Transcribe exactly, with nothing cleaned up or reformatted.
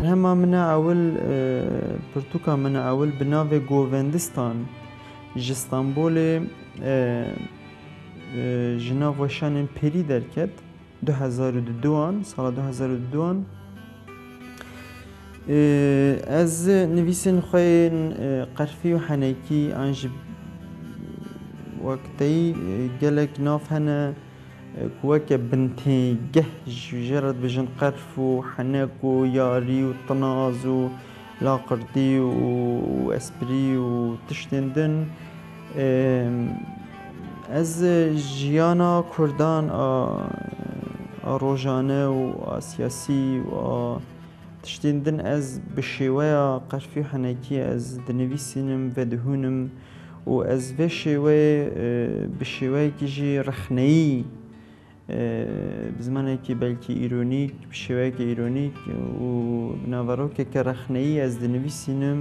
Hema min a ewil, e, pirtûka min a ewil bi navê Govendistan ji Stenbolê, e, e, ji nav weşanên pêrî derket, du hezar û duduan, sala du hezar û duduan. E, ez nivîsên xwe yên, e, qerfî û henekî an jî wek teyî, e, gelek nav hene, ku weke bintêgeh ji jê re dibêjin qerf û henek û yarî û tinaz û laqirtî û, û esprî û tiştên din. Ê, ez jiyana Kurdan a, a rojane û a siyasî û a tiştên din ez bi şêweya qerfî û henekî ez dinivîsînim, vedihûnim û ez vê şêweyê, e, bi şêweyekî jî rexneyî, e, bi zimanekî belkî îronîk, bi şêweyeke îronîk û bi naverokeke rexneyî ez dinivîsînim.